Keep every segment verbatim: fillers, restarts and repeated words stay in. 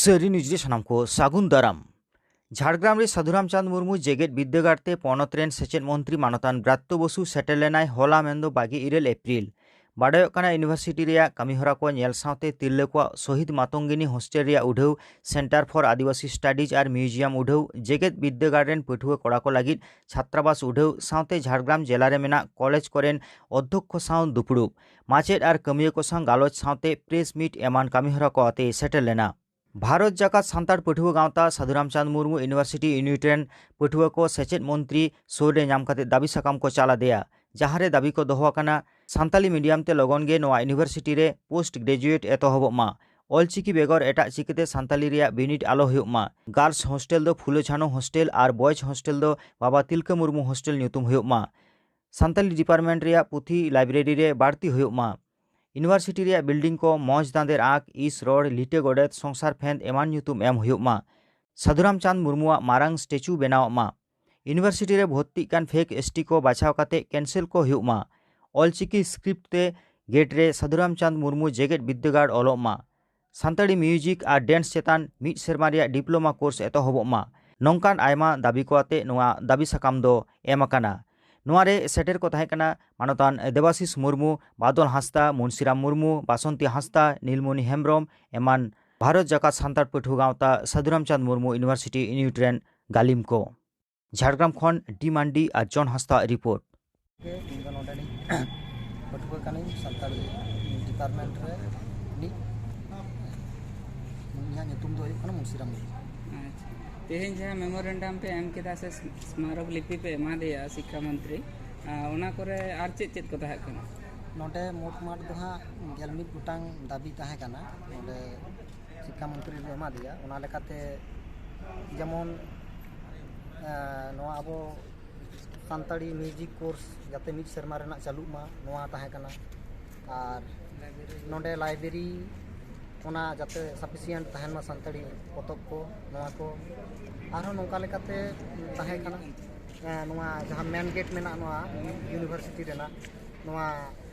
ᱥᱟᱹᱨᱤ ᱱᱤᱭᱩᱡᱽ ᱨᱮ ᱥᱟᱱᱟᱢ ᱠᱚ ᱥᱟᱹᱜᱩᱱ ᱫᱟᱨᱟᱢ᱾ ᱡᱷᱟᱲᱜᱨᱟᱢ ᱨᱮ ᱥᱟᱹᱫᱷᱩ ᱨᱟᱢᱪᱟᱸᱫᱽ ᱢᱩᱨᱢᱩ ᱡᱮᱜᱮᱛ ᱵᱤᱨᱫᱟᱹᱜᱟᱲ ᱛᱮ ᱯᱚᱱᱚᱛ ᱨᱮᱱ ᱥᱮᱪᱮᱫ ᱢᱚᱱᱛᱨᱤ ᱢᱟᱱᱚᱛᱟᱱ ᱵᱨᱟᱛᱛᱚ ᱵᱚᱥᱩ ᱥᱮᱴᱮᱨ ᱞᱮᱱᱟᱭ ᱦᱚᱞᱟ, ᱢᱮᱱᱫᱚ ᱵᱟᱜᱮ ᱤᱨᱟᱹᱞ ᱮᱯᱨᱤᱞ᱾ ᱵᱟᱰᱟᱭᱚᱜ ᱠᱟᱱᱟ, ᱤᱭᱩᱱᱤᱵᱷᱟᱨᱥᱤᱴᱤ ᱨᱮᱭᱟᱜ ᱠᱟᱹᱢᱤᱦᱚᱨᱟ ᱠᱚ ᱧᱮᱞ ᱥᱟᱶᱛᱮ ᱛᱤᱨᱞᱟᱹ ᱠᱚᱣᱟᱜ ᱥᱚᱦᱤᱫ ᱢᱟᱛᱚᱝᱜᱤᱱᱤ ᱦᱳᱥᱴᱮᱞ ᱨᱮᱭᱟᱜ ᱩᱰᱷᱟᱹᱣ, ᱥᱮᱱᱴᱟᱨ ᱯᱷᱚᱨ ᱟᱹᱫᱤᱵᱟᱹᱥᱤ ᱥᱴᱟᱰᱤᱡᱽ ᱟᱨ ᱢᱤᱭᱩᱡᱤᱭᱟᱢ ᱩᱰᱷᱟᱹᱣ, ᱡᱮᱜᱮᱛ ᱵᱤᱨᱫᱟᱹᱜᱟᱲ ᱨᱮᱱ ᱯᱟᱹᱴᱷᱩᱣᱟᱹ ᱠᱚᱲᱟ ᱠᱚ ᱞᱟᱹᱜᱤᱫ ᱪᱷᱟᱛᱨᱟᱵᱟᱥ ᱩᱰᱷᱟᱹᱣ ᱥᱟᱶᱛᱮ ᱡᱷᱟᱲᱜᱨᱟᱢ ᱡᱮᱞᱟ ᱨᱮ ᱢᱮᱱᱟᱜ ᱠᱚᱞᱮᱡᱽ ᱠᱚᱨᱮᱱ ᱚᱫᱽᱫᱷᱚᱠᱠᱷᱚ ᱥᱟᱶ ᱫᱩᱯᱲᱩᱵ, ᱢᱟᱪᱮᱫ ᱟᱨ ᱠᱟᱹᱢᱤᱭᱟᱹ ᱠᱚ ᱥᱟᱶ ᱜᱟᱞᱚᱪ ᱥᱟᱶᱛᱮ ᱯᱨᱮᱥ ᱢᱤᱴ ᱮᱢᱟᱱ ᱠᱟᱹᱢᱤᱦᱚᱨᱟ ᱠᱚ ᱟᱛᱮ ᱥᱮᱴᱮᱨ ᱞᱮᱱᱟ᱾ ᱵᱷᱟᱨᱚᱛ ᱡᱟᱠᱟᱛ ᱥᱟᱱᱛᱟᱲ ᱯᱟᱹᱴᱷᱩᱣᱟᱹ ᱜᱟᱶᱛᱟ ᱥᱟᱹᱫᱷᱩ ᱨᱟᱢᱪᱟᱸᱫᱽ ᱢᱩᱨᱢᱩ ᱤᱭᱩᱱᱤᱵᱷᱟᱨᱥᱤᱴᱤ ᱤᱭᱩᱱᱤᱴ ᱨᱮᱱ ᱯᱟᱹᱴᱷᱩᱣᱟᱹ ᱠᱚ ᱥᱮᱪᱮᱫ ᱢᱚᱱᱛᱨᱤ ᱥᱩᱨ ᱨᱮ ᱧᱟᱢ ᱠᱟᱛᱮ ᱫᱟᱹᱵᱤ ᱥᱟᱠᱟᱢ ᱠᱚ ᱪᱟᱞ ᱟᱫᱮᱭᱟ, ᱡᱟᱦᱟᱸ ᱨᱮ ᱫᱟᱹᱵᱤ ᱠᱚ ᱫᱚᱦᱚ ᱟᱠᱟᱱᱟ, ᱥᱟᱱᱛᱟᱞᱤ ᱢᱤᱰᱤᱭᱟᱢ ᱛᱮ ᱞᱚᱜᱚᱱ ᱜᱮ ᱱᱚᱣᱟ ᱤᱭᱩᱱᱤᱵᱷᱟᱨᱥᱤᱴᱤ ᱨᱮ ᱯᱳᱥᱴ ᱜᱨᱮᱡᱩᱭᱮᱴ ᱮᱛᱚᱦᱚᱵᱚᱜ ᱢᱟ, ᱚᱞᱪᱤᱠᱤ ᱵᱮᱜᱚᱨ ᱮᱴᱟᱜ ᱪᱤᱠᱤᱛᱮ ᱥᱟᱱᱛᱟᱞᱤ ᱨᱮᱭᱟᱜ ᱵᱤᱱᱤᱰ ᱟᱞᱚ ᱦᱩᱭᱩᱜ ᱢᱟ, ᱜᱟᱨᱞᱥ ᱦᱳᱥᱴᱮᱞ ᱫᱚ ᱯᱷᱩᱞᱳ ᱡᱷᱟᱱᱳ ᱦᱳᱥᱴᱮᱞ ᱟᱨ ᱵᱚᱭᱮᱡᱽ ᱦᱳᱥᱴᱮᱞ ᱫᱚ ᱵᱟᱵᱟ ᱛᱤᱞᱠᱟᱹ ᱢᱩᱨᱢᱩ ᱦᱳᱥᱴᱮᱞ ᱧᱩᱛᱩᱢ ᱦᱩᱭᱩᱜ ᱢᱟ, ᱥᱟᱱᱛᱟᱞᱤ ᱰᱤᱯᱟᱨᱴᱢᱮᱱᱴ ᱨᱮᱭᱟᱜ ᱯᱩᱛᱷᱤ ᱞᱟᱭᱵᱨᱮᱨᱤ ᱨᱮ ᱵᱟᱹᱲᱛᱤ ᱦᱩᱭᱩᱜ ᱢᱟ, ᱤᱭᱩᱱᱤᱵᱷᱟᱨᱥᱤᱴᱤ ᱨᱮᱭᱟᱜ ᱵᱤᱞᱰᱤᱝ ᱠᱚ, ᱢᱚᱸᱡᱽ ᱫᱟᱸᱫᱮᱨ ᱟᱸᱠ, ᱤᱥ ᱨᱚᱲ, ᱞᱤᱴᱟᱹ ᱜᱚᱰᱮᱛ, ᱥᱚᱝᱥᱟᱨ ᱯᱷᱮᱸᱫᱽ ᱮᱢᱟᱱ ᱧᱩᱛᱩᱢ ᱮᱢ ᱦᱩᱭᱩᱜ ᱢᱟ, ᱥᱟᱹᱫᱷᱩ ᱨᱟᱢᱪᱟᱸᱫᱽ ᱢᱩᱨᱢᱩᱣᱟᱜ ᱢᱟᱨᱟᱝ ᱥᱴᱮᱪᱩ ᱵᱮᱱᱟᱣᱚᱜ ᱢᱟ, ᱤᱭᱩᱱᱤᱵᱷᱟᱨᱥᱤᱴᱤ ᱨᱮ ᱵᱷᱚᱨᱛᱤᱜ ᱠᱟᱱ ᱯᱷᱮᱠ ᱮᱥᱴᱤ ᱠᱚ ᱵᱟᱪᱷᱟᱣ ᱠᱟᱛᱮ ᱠᱮᱱᱥᱮᱞ ᱠᱚ ᱦᱩᱭᱩᱜ ᱢᱟ, ᱚᱞᱪᱤᱠᱤ ᱥᱠᱨᱤᱯᱴ ᱛᱮ ᱜᱮᱴ ᱨᱮ ᱥᱟᱹᱫᱷᱩ ᱨᱟᱢᱪᱟᱸᱫᱽ ᱢᱩᱨᱢᱩ ᱡᱮᱜᱮᱛ ᱵᱤᱨᱫᱟᱹᱜᱟᱲ ᱚᱞᱚᱜ ᱢᱟ, ᱥᱟᱱᱛᱟᱲᱤ ᱢᱤᱭᱩᱡᱤᱠ ᱟᱨ ᱰᱮᱱᱥ ᱪᱮᱛᱟᱱ ᱢᱤᱫ ᱥᱮᱨᱢᱟ ᱨᱮᱭᱟᱜ ᱰᱤᱯᱞᱳᱢᱟ ᱠᱳᱨᱥ ᱮᱛᱚᱦᱚᱵᱚᱜ ᱢᱟ᱾ ᱱᱚᱝᱠᱟᱱ ᱟᱭᱢᱟ ᱫᱟᱹᱵᱤ ᱠᱚ ᱟᱛᱮ ᱱᱚᱣᱟ ᱫᱟᱹᱵᱤ ᱥᱟᱠᱟᱢ ᱫᱚ ᱮᱢ ᱟᱠᱟᱱᱟ᱾ ᱱᱚᱣᱟ ᱨᱮ ᱥᱮᱴᱮᱨ ᱠᱚ ᱛᱟᱦᱮᱸ ᱠᱟᱱᱟ ᱢᱟᱱᱚᱛᱟᱱ ᱫᱮᱵᱟᱥᱤᱥ ᱢᱩᱨᱢᱩ, ᱵᱟᱫᱚᱞ ᱦᱟᱸᱥᱫᱟ, ᱢᱩᱱᱥᱤᱨᱟᱢ ᱢᱩᱨᱢᱩ, ᱵᱟᱥᱚᱱᱛᱤ ᱦᱟᱸᱥᱫᱟ, ᱱᱤᱞᱢᱚᱱᱤ ᱦᱮᱢᱵᱽᱨᱚᱢ ᱮᱢᱟᱱ ᱵᱷᱟᱨᱚᱛ ᱡᱟᱠᱟᱛ ᱥᱟᱱᱛᱟᱲ ᱯᱟᱹᱴᱷᱩᱣᱟᱹ ᱜᱟᱶᱛᱟ ᱥᱟᱹᱫᱷᱩ ᱨᱟᱢᱪᱟᱸᱫᱽ ᱢᱩᱨᱢᱩ ᱤᱭᱩᱱᱤᱵᱷᱟᱨᱥᱤᱴᱤ ᱤᱭᱩᱱᱤᱴ ᱨᱮᱱ ᱜᱟᱹᱞᱤᱢ ᱠᱚ᱾ ᱡᱷᱟᱲᱜᱨᱟᱢ ᱠᱷᱚᱱ ᱰᱤ ᱢᱟᱱᱰᱤ ᱟᱨ ᱡᱚᱱ ᱦᱟᱸᱥᱫᱟᱣᱟᱜ ᱨᱤᱯᱳᱨᱴ᱾ ᱤᱧ ᱫᱚ ᱱᱚᱰᱮᱱᱤᱡ ᱯᱟᱹᱴᱷᱩᱣᱟᱹ ᱠᱟᱹᱱᱟᱹᱧ, ᱥᱟᱱᱛᱟᱲᱤ ᱰᱤᱯᱟᱨᱴᱢᱮᱱᱴ ᱨᱮ ᱱᱤᱡ᱾ ᱤᱧᱟᱹᱜ ᱧᱩᱛᱩᱢ ᱫᱚ ᱦᱩᱭᱩᱜ ᱠᱟᱱᱟ ᱢᱩᱱᱥᱤᱨᱟᱢ ᱢᱩᱨᱢᱩ᱾ ᱟᱪᱪᱷᱟ, ᱛᱮᱦᱮᱧ ᱡᱟᱦᱟᱸ ᱢᱮᱢᱳᱨᱮᱱᱰᱟᱢ ᱯᱮ ᱮᱢ ᱠᱮᱫᱟ ᱥᱮ ᱥᱢᱟᱨᱚᱠ ᱞᱤᱯᱤ ᱯᱮ ᱮᱢᱟ ᱫᱮᱭᱟ ᱥᱤᱠᱠᱷᱟ ᱢᱚᱱᱛᱨᱤ, ᱟᱨ ᱚᱱᱟ ᱠᱚᱨᱮ ᱟᱨ ᱪᱮᱫ ᱪᱮᱫ ᱠᱚ ᱛᱟᱦᱮᱸ ᱠᱟᱱᱟ? ᱱᱚᱰᱮ ᱢᱳᱴ ᱢᱟᱴ ᱫᱚ ᱦᱟᱸᱜ ᱜᱮᱞ ᱢᱤᱫ ᱜᱚᱴᱟᱝ ᱫᱟᱹᱵᱤ ᱛᱟᱦᱮᱸ ᱠᱟᱱᱟ᱾ ᱱᱚᱰᱮ ᱥᱤᱠᱠᱷᱟ ᱢᱚᱱᱛᱨᱤ ᱞᱮ ᱮᱢᱟ ᱫᱮᱭᱟ᱾ ᱚᱱᱟ ᱞᱮᱠᱟᱛᱮ ᱡᱮᱢᱚᱱ, ᱮᱸ, ᱱᱚᱣᱟ ᱟᱵᱚ ᱥᱟᱱᱛᱟᱲᱤ ᱢᱤᱭᱩᱡᱤᱠ ᱠᱳᱨᱥ ᱡᱟᱛᱮ ᱢᱤᱫ ᱥᱮᱨᱢᱟ ᱨᱮᱱᱟᱜ ᱪᱟᱹᱞᱩᱜ ᱢᱟ, ᱱᱚᱣᱟ ᱛᱟᱦᱮᱸ ᱠᱟᱱᱟ᱾ ᱟᱨ ᱱᱚᱰᱮ ᱞᱟᱭᱵᱨᱮᱨᱤ, ᱚᱱᱟ ᱡᱟᱛᱮ ᱥᱟᱯᱷᱤᱥᱤᱭᱮᱱᱴ ᱛᱟᱦᱮᱱ ᱢᱟ ᱥᱟᱱᱛᱟᱲᱤ ᱯᱚᱛᱚᱵ ᱠᱚ, ᱱᱚᱣᱟ ᱠᱚ᱾ ᱟᱨᱦᱚᱸ ᱱᱚᱝᱠᱟ ᱞᱮᱠᱟᱛᱮ ᱛᱟᱦᱮᱸ ᱠᱟᱱᱟ, ᱮᱸ, ᱱᱚᱣᱟ ᱡᱟᱦᱟᱸ ᱢᱮᱱ ᱜᱮᱴ ᱢᱮᱱᱟᱜᱼᱟ ᱱᱚᱣᱟ ᱤᱭᱩᱱᱤᱵᱷᱟᱨᱥᱤᱴᱤ ᱨᱮᱱᱟᱜ, ᱱᱚᱣᱟ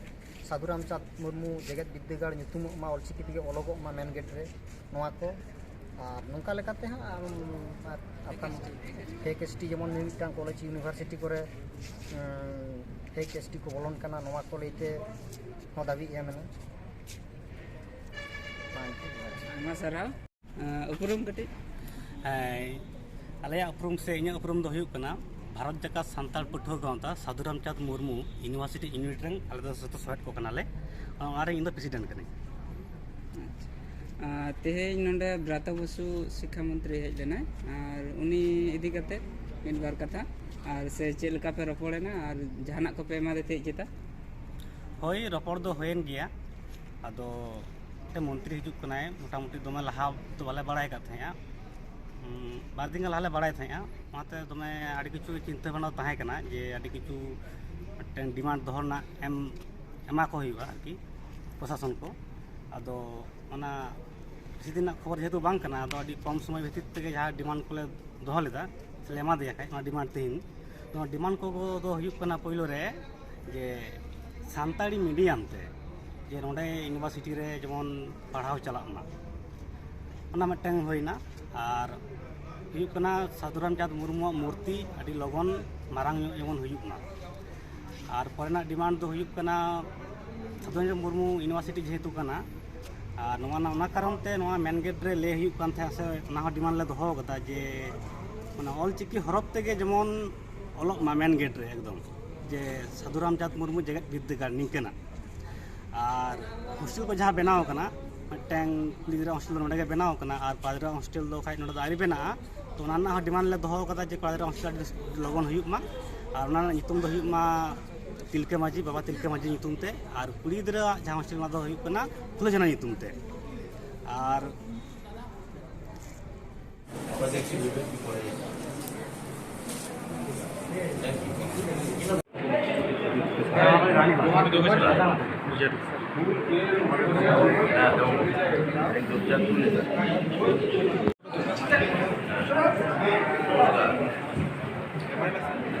ᱥᱟᱹᱫᱷᱩ ᱨᱟᱢᱪᱟᱸᱫᱽ ᱢᱩᱨᱢᱩ ᱡᱮᱜᱮᱛ ᱵᱤᱨᱫᱟᱹᱜᱟᱲ ᱧᱩᱛᱩᱢᱚᱜ ᱢᱟ, ᱚᱞᱪᱤᱠᱤ ᱛᱮᱜᱮ ᱚᱞᱚᱜᱚᱜ ᱢᱟ ᱢᱮᱱ ᱜᱮᱴ ᱨᱮ, ᱱᱚᱣᱟ ᱠᱚ᱾ ᱟᱨ ᱱᱚᱝᱠᱟ ᱞᱮᱠᱟᱛᱮ ᱦᱟᱸᱜ ᱟᱢ ᱟᱨ ᱟᱯᱱᱟᱨ ᱯᱷᱮᱠ ᱮᱥ ᱴᱤ ᱡᱮᱢᱚᱱ ᱢᱤᱢᱤᱫᱴᱟᱝ ᱠᱚᱞᱮᱡᱽ ᱤᱭᱩᱱᱤᱵᱷᱟᱨᱥᱤᱴᱤ ᱠᱚᱨᱮ ᱯᱷᱮᱠ ᱮᱥ ᱴᱤ ᱠᱚ ᱵᱚᱞᱚᱱ ᱠᱟᱱᱟ, ᱱᱚᱣᱟ ᱠᱚ ᱞᱟᱹᱭᱛᱮ ᱦᱚᱸ ᱫᱟᱹᱵᱤ ᱮᱢ ᱮᱱᱟ᱾ ᱟᱭᱢᱟ ᱥᱟᱨᱦᱟᱣ᱾ ᱩᱯᱨᱩᱢ ᱠᱟᱹᱴᱤᱡ? ᱦᱮᱸ, ᱟᱞᱮᱭᱟᱜ ᱩᱯᱨᱩᱢ ᱥᱮ ᱤᱧᱟᱹᱜ ᱩᱯᱨᱩᱢ ᱫᱚ ᱦᱩᱭᱩᱜ ᱠᱟᱱᱟ ᱵᱷᱟᱨᱚᱛ ᱡᱟᱠᱟᱛ ᱥᱟᱱᱛᱟᱲ ᱯᱟᱹᱴᱷᱩᱣᱟᱹ ᱜᱟᱶᱛᱟ ᱥᱟᱹᱫᱷᱩ ᱨᱟᱢᱪᱟᱸᱫᱽ ᱢᱩᱨᱢᱩ ᱤᱭᱩᱱᱤᱵᱷᱟᱨᱥᱤᱴᱤ ᱤᱭᱩᱱᱤᱴ ᱨᱮᱱ ᱟᱞᱮ ᱫᱚ ᱡᱚᱛᱚ ᱥᱚᱦᱮᱫ ᱠᱚ ᱠᱟᱱᱟᱞᱮ᱾ ᱚᱱᱟᱨᱮ ᱤᱧ ᱫᱚ ᱯᱨᱮᱥᱤᱰᱮᱱᱴ ᱠᱟᱹᱱᱟᱹᱧ᱾ ᱟᱨ ᱛᱮᱦᱮᱧ ᱱᱚᱰᱮ ᱵᱨᱟᱛᱚ ᱵᱚᱥᱩ ᱥᱤᱠᱠᱷᱟ ᱢᱚᱱᱛᱨᱤ ᱦᱮᱡ ᱞᱮᱱᱟᱭ, ᱟᱨ ᱩᱱᱤ ᱤᱫᱤ ᱠᱟᱛᱮ ᱢᱤᱫ ᱵᱟᱨ ᱠᱟᱛᱷᱟ, ᱟᱨ ᱥᱮ ᱪᱮᱫ ᱞᱮᱠᱟ ᱯᱮ ᱨᱚᱯᱚᱲᱮᱱᱟ, ᱟᱨ ᱡᱟᱦᱟᱱᱟᱜ ᱠᱚᱯᱮ ᱮᱢᱟᱫᱮ ᱛᱟᱦᱮᱸᱫ ᱪᱮᱛᱟ? ᱦᱳᱭ, ᱨᱚᱯᱚᱲ ᱫᱚ ᱦᱩᱭᱮᱱ ᱜᱮᱭᱟ᱾ ᱟᱫᱚ ᱢᱤᱫᱴᱮᱱ ᱢᱚᱱᱛᱨᱤ ᱦᱤᱡᱩᱜ ᱠᱟᱱᱟᱭ, ᱢᱚᱴᱟᱢᱩᱴᱤ ᱫᱚᱢᱮ ᱞᱟᱦᱟ ᱫᱚ ᱵᱟᱞᱮ ᱵᱟᱲᱟᱭ ᱟᱠᱟᱫ ᱛᱟᱦᱮᱸᱜᱼᱟ᱾ ᱦᱩᱸ, ᱵᱟᱨ ᱫᱤᱱ ᱜᱟᱱ ᱞᱟᱦᱟ ᱞᱮ ᱵᱟᱲᱟᱭ ᱛᱟᱦᱮᱸᱜᱼᱟ᱾ ᱚᱱᱟᱛᱮ ᱫᱚᱢᱮ ᱟᱹᱰᱤ ᱠᱤᱪᱷᱩ ᱪᱤᱱᱛᱟᱹ ᱵᱷᱟᱵᱽᱱᱟ ᱫᱚ ᱛᱟᱦᱮᱸ ᱠᱟᱱᱟ ᱡᱮ ᱟᱹᱰᱤ ᱠᱤᱪᱷᱩ ᱢᱤᱫᱴᱮᱱ ᱰᱤᱢᱟᱱᱰ ᱫᱚᱦᱚ ᱨᱮᱱᱟᱜ ᱮᱢ ᱮᱢᱟ ᱠᱚ ᱦᱩᱭᱩᱜᱼᱟ ᱟᱨᱠᱤ, ᱯᱨᱚᱥᱟᱥᱚᱱ ᱠᱚ᱾ ᱟᱫᱚ ᱚᱱᱟ ᱵᱮᱥᱤ ᱫᱤᱱ ᱨᱮᱱᱟᱜ ᱠᱷᱚᱵᱚᱨ ᱡᱮᱦᱮᱛᱩ ᱵᱟᱝ ᱠᱟᱱᱟ, ᱟᱫᱚ ᱟᱹᱰᱤ ᱠᱚᱢ ᱥᱚᱢᱚᱭ ᱵᱷᱤᱛᱤᱨ ᱛᱮᱜᱮ ᱡᱟᱦᱟᱸ ᱰᱤᱢᱟᱱᱰ ᱠᱚᱞᱮ ᱫᱚᱦᱚ ᱞᱮᱫᱟ ᱥᱮᱞᱮ ᱮᱢᱟ ᱫᱮᱭᱟ ᱠᱷᱟᱡ, ᱚᱱᱟ ᱰᱤᱢᱟᱱᱰ ᱛᱮᱦᱮᱧ, ᱱᱚᱣᱟ ᱰᱤᱢᱟᱱᱰ ᱠᱚ ᱫᱚ ᱦᱩᱭᱩᱜ ᱠᱟᱱᱟ ᱯᱳᱭᱞᱳ ᱨᱮ ᱡᱮ ᱥᱟᱱᱛᱟᱲᱤ ᱢᱤᱰᱤᱭᱟᱢ ᱛᱮ ᱡᱮ ᱱᱚᱰᱮ ᱤᱭᱩᱱᱤᱵᱷᱟᱨᱥᱤᱴᱤ ᱨᱮ ᱡᱮᱢᱚᱱ ᱯᱟᱲᱦᱟᱣ ᱪᱟᱞᱟᱜ ᱢᱟ, ᱚᱱᱟ ᱢᱤᱫᱴᱟᱝ ᱦᱩᱭᱱᱟ᱾ ᱟᱨ ᱦᱩᱭᱩᱜ ᱠᱟᱱᱟ ᱥᱟᱹᱫᱷᱩ ᱨᱟᱢᱪᱟᱸᱫᱽ ᱢᱩᱨᱢᱩᱣᱟᱜ ᱢᱩᱨᱛᱤ ᱟᱹᱰᱤ ᱞᱚᱜᱚᱱ ᱢᱟᱨᱟᱝ ᱧᱚᱜ ᱡᱮᱢᱚᱱ ᱦᱩᱭᱩᱜ ᱢᱟ᱾ ᱟᱨ ᱯᱚᱨᱮᱱᱟᱜ ᱰᱤᱢᱟᱱᱰ ᱫᱚ ᱦᱩᱭᱩᱜ ᱠᱟᱱᱟ ᱥᱟᱹᱫᱷᱩ ᱨᱟᱢᱪᱟᱸᱫᱽ ᱢᱩᱨᱢᱩ ᱤᱭᱩᱱᱤᱵᱷᱟᱨᱥᱤᱴᱤ ᱡᱮᱦᱮᱛᱩ ᱠᱟᱱᱟ, ᱟᱨ ᱱᱚᱣᱟ ᱨᱮᱱᱟᱜ ᱚᱱᱟ ᱠᱟᱨᱚᱱ ᱛᱮ ᱱᱚᱣᱟ ᱢᱮᱱ ᱜᱮᱴ ᱨᱮ ᱞᱟᱹᱭ ᱦᱩᱭᱩᱜ ᱠᱟᱱ ᱛᱟᱦᱮᱸᱫ, ᱥᱮ ᱚᱱᱟ ᱦᱚᱸ ᱰᱤᱢᱟᱱᱰ ᱞᱮ ᱫᱚᱦᱚ ᱠᱟᱫᱟ ᱡᱮ ᱚᱱᱟ ᱚᱞ ᱪᱤᱠᱤ ᱦᱚᱨᱚᱯ ᱛᱮᱜᱮ ᱡᱮᱢᱚᱱ ᱚᱞᱚᱜ ᱢᱟ ᱢᱮᱱ ᱜᱮᱴ ᱨᱮ ᱮᱠᱫᱚᱢ, ᱡᱮ ᱥᱟᱹᱫᱷᱩ ᱨᱟᱢᱪᱟᱸᱫᱽ ᱢᱩᱨᱢᱩ ᱡᱮᱜᱮᱛ ᱵᱤᱨᱫᱟᱹᱜᱟᱲ ᱱᱤᱝᱠᱟᱹᱱᱟᱜ᱾ ᱟᱨ ᱦᱳᱥᱴᱮᱞ ᱠᱚ ᱡᱟᱦᱟᱸ ᱵᱮᱱᱟᱣ ᱠᱟᱱᱟ, ᱢᱤᱫᱴᱟᱝ ᱠᱩᱲᱤ ᱜᱤᱫᱽᱨᱟᱹ ᱦᱳᱥᱴᱮᱞ ᱫᱚ ᱱᱚᱰᱮ ᱜᱮ ᱵᱮᱱᱟᱣ ᱠᱟᱱᱟ, ᱟᱨ ᱠᱚᱲᱟ ᱜᱤᱫᱽᱨᱟᱹ ᱦᱳᱥᱴᱮᱞ ᱫᱚ ᱠᱷᱟᱡ ᱱᱚᱰᱮ ᱫᱚ ᱟᱹᱣᱨᱤ ᱵᱮᱱᱟᱜᱼᱟ᱾ ᱛᱚ ᱚᱱᱟ ᱨᱮᱱᱟᱜ ᱦᱚᱸ ᱰᱤᱢᱟᱱᱰ ᱞᱮ ᱫᱚᱦᱚ ᱠᱟᱫᱟ ᱡᱮ ᱠᱚᱲᱟ ᱜᱤᱫᱽᱨᱟᱹ ᱦᱳᱥᱴᱮᱞ ᱟᱹᱰᱤ ᱞᱚᱜᱚᱱ ᱦᱩᱭᱩᱜ ᱢᱟ, ᱟᱨ ᱚᱱᱟ ᱨᱮᱱᱟᱜ ᱧᱩᱛᱩᱢ ᱫᱚ ᱦᱩᱭᱩᱜ ᱢᱟ ᱛᱤᱞᱠᱟᱹ ᱢᱟᱹᱡᱷᱤ, ᱵᱟᱵᱟ ᱛᱤᱞᱠᱟᱹ ᱢᱟᱹᱡᱷᱤ ᱧᱩᱛᱩᱢ ᱛᱮ, ᱟᱨ ᱠᱩᱲᱤ ᱜᱤᱫᱽᱨᱟᱹᱣᱟᱜ ᱡᱟᱦᱟᱸ ᱦᱳᱥᱴᱮᱞ, ᱚᱱᱟ ᱫᱚ ᱦᱩᱭᱩᱜ ᱠᱟᱱᱟ ᱯᱷᱩᱞᱳ ᱡᱷᱟᱱᱚ ᱧᱩᱛᱩᱢ ᱛᱮ᱾ ᱟᱨ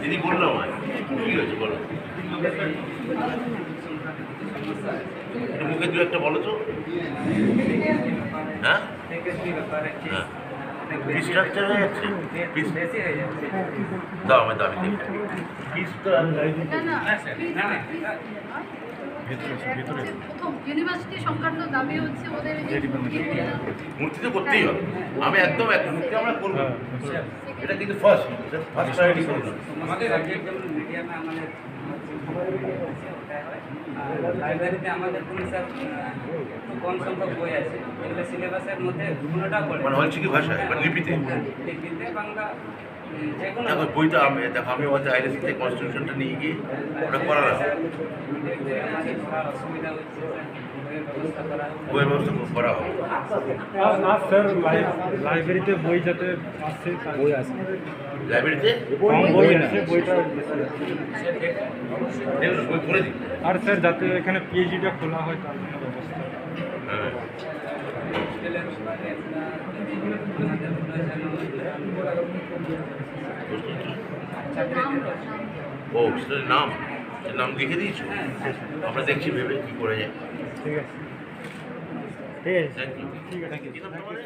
দিদি বললাম, ঠিক আছে, বলো। একটু মুখে দু একটা বলো তো। হ্যাঁ, হ্যাঁ। ফিস স্ট্রাকচার হয়ে যাচ্ছে। ফিস, দাও, আমি দাও, আমি দেখি। ফিস তো আর না, না, না, না। প্রথম ইউনিভার্সিটি সংক্রান্ত দাবি হচ্ছে ওদের এই যে মূর্তি। মূর্তি তো করতেই হবে। আমি একদম, একদম মূর্তি আমরা করবো। এটা কিন্তু ফার্স্ট, ফার্স্ট প্রায়োরিটি করবো। আমাদের সাবজেক্ট যেমন মিডিয়ামে আমাদের ওটা হয়। আর লাইব্রেরিতে আমাদের কোনো স্যার, আহ, একটু কম সংখ্যক বই আছে, যেগুলো সিলেবাসের মধ্যে কোনোটা পড়ে মানে হচ্ছে কি ভাষায়, মানে লিপিতে? হ্যাঁ, লিপিতে বাংলা, উম, যে কোনো দেখো, বইটা আমি, দেখো, আমি হয়তো আইএলএসি থেকে কনস্টিটিউশনটা নিয়ে গিয়ে ওটা করালাম। স্যার, আমাদের পড়ার অসুবিধা হচ্ছে, স্যার, বইয়ের ব্যবস্থা করা হোক। বইয়ের ব্যবস্থা করা হবে। আর আর স্যার, লাই- লাইব্রেরিতে বই যাতে আসে, তার বই আছে। লাইব্রেরিতে কম বই আসে, বইটা বেশি। দেখুন, বই পড়ে দিই। আর স্যার, যাতে এখানে পিএইচডিটা খোলা হয়, তার জন্য ব্যবস্থা। হ্যাঁ। ও, সেটার নাম, সেটার নাম লিখে দিয়েছো? আমরা দেখছি ভেবে কি করা যায়। ঠিক আছে, ঠিক আছে। Thank you. ঠিক আছে। কি নাম তোমার?